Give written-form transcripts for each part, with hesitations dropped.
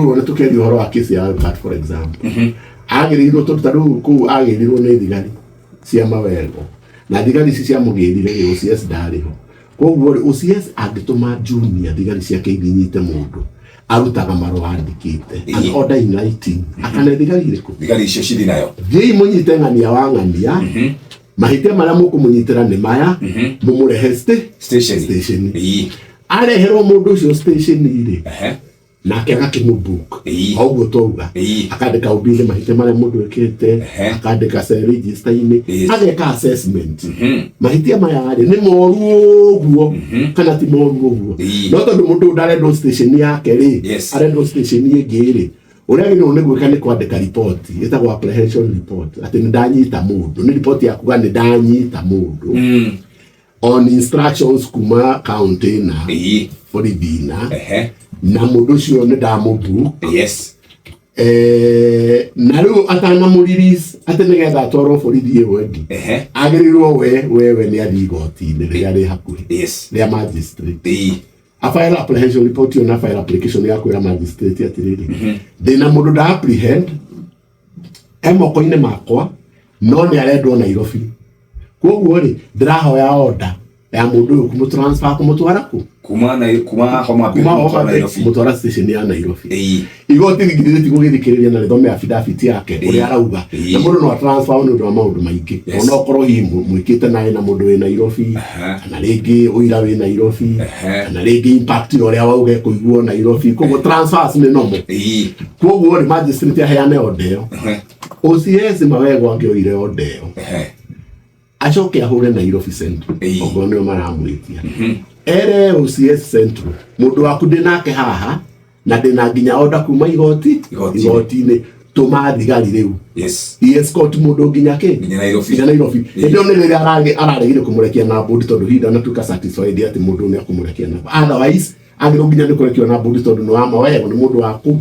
Rĩu nĩ tũkĩaria ũhoro wa kesi ya Albert, for example, agĩrĩirwo, tondũ ta rĩu kũu agĩrĩirwo nĩ thigari cia Mawego, na thigari ici ciamũgĩrire rĩ, OCS ndarĩ ho. Koguo rĩ, OCS angĩtũma junior thigari ciake ithinyite mũndũ, arutaga marũa andĩkĩte, an order in writing, akane thigari irĩkũ? Thigari icio cithi nayo. Thiĩi mũnyite ng'ania wa ng'ania, mahĩtia marĩa mũkũmũnyitĩra nĩ maya, mũmũrehe station. Station. Areherwo Areherwo mũndũ ũcio station rĩ, nake agakĩmũbook. O ũguo twauga, akandĩka ũmbinĩ mahĩtia marĩa mũndũ ĩkĩte, akandĩka cell register-inĩ, ageka assessment, mahĩtia maya rĩ, nĩ moru ũguo kana ti moru ũguo. No tondũ mũndũ ũyũ ndarendwo station yake rĩ, arendwo station ĩngĩ rĩ, ũrĩa agĩrĩirwo nĩ gwĩka nĩ kwandĩka riboti ĩtagwo apprehension report, atĩ nĩ ndanyita mũndũ, nĩ riboti ya kuga nĩ ndanyita mũndũ on instructions kuma county na borithi na na mũndũ ũcio nĩ ndamũbook. Na rĩu atanamũ-release atĩ nĩgetha atwarwo borithi ĩyo ĩngĩ, agĩrĩirwo we nĩ athiĩ igoti-inĩ rĩrĩa rĩ hakuhĩ rĩa magistrate, afile apprehension report ĩyo na file application ya kwĩra magistrate atĩrĩrĩ, ndĩna mũndũ nda apprehend e moko-inĩ makwa, no nĩ arendwo Nairobi, koguo rĩ, ndĩrahoya order ya mũndũ ũyũ kũmũtransfer, kũmũtwara kũ? Kuma Homa Bay kuma kũmũtwara Homa Bay Nairobi. Kũmũtwara station ya Nairobi. Igoti rĩngĩ rĩtigũgĩthikĩrĩria na rĩthome affidavit yake ũrĩa arauga. Na mũndũ no transfer nĩ ũndũ wa maũndũ maingĩ, ona okorwo hihi mwĩkĩte naĩ na mũndũ wĩ Nairobi, kana rĩngĩ ũira wĩ Nairobi, kana rĩngĩ impact ya ũrĩa wauga ĩkũiguo Nairobi. Koguo transfers nĩ normal. Koguo rĩ, magistrate aheane order ĩyo. OCS Mawego angĩoire order ĩyo, acoke ahũre Nairobi Central, okorwo nĩo maramwĩtia, ere OCS Central, mũndũ waku ndĩ nake haha na ndĩna nginya order kuma igoti. Igoti-inĩ. Igoti-inĩ, tũma thigari rĩu escort mũndũ nginya kĩ? Nginya Nairobi. Nginya Nairobi. Hĩndĩ ĩyo nĩ rĩrĩa araregire kũmũrekia na bond, tondũ hihi ndanatuĩka satisfied atĩ mũndũ nĩ akũmũrekia na, otherwise agĩrĩirwo nginya nĩ kũrekio na bond, tondũ nĩ wa Mawego, nĩ mũndũ wa kũu,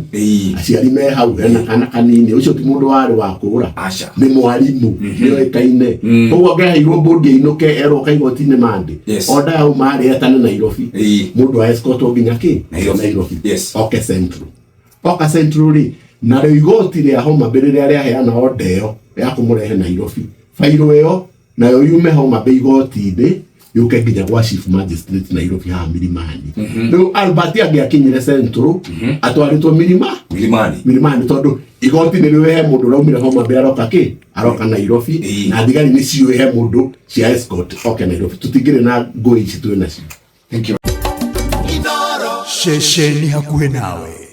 aciari me hau, hena kana kanini. Ũcio ti mũndũ warĩ wa kũra. Aca. Nĩ mwarimũ, nĩoĩkaine. Koguo angĩaheirwo bond ainũke, erwo kaigoti-inĩ mande, order yauma rĩ, etane Nairobi, mũndũ wa escortwo nginya kĩ? Nairobi. Nairobi. Oke Central. Oka Central rĩ, narĩo igoti rĩa Homa Bay rĩrĩa rĩaheana order ĩyo ya kũmũrehe Nairobi, bairũ ĩyo nayo yume Homa Bay igoti-inĩ, yũke nginya gwa chief magistrate Nairobi haha Milimani. Rĩu Albert angĩakinyire Central atwarĩtwo Milima Milimani. Milimani, tondũ igoti nĩ rĩũĩ he mũndũ ũraumire Homa Bay aroka kĩ? Aroka Nairobi. Na thigari nĩ ciũĩ he mũndũ cia escort oke Nairobi. Tũtingĩrĩ na ngũĩ ici twĩ nacio. Thank you. Ceceni hakuhĩ nawe.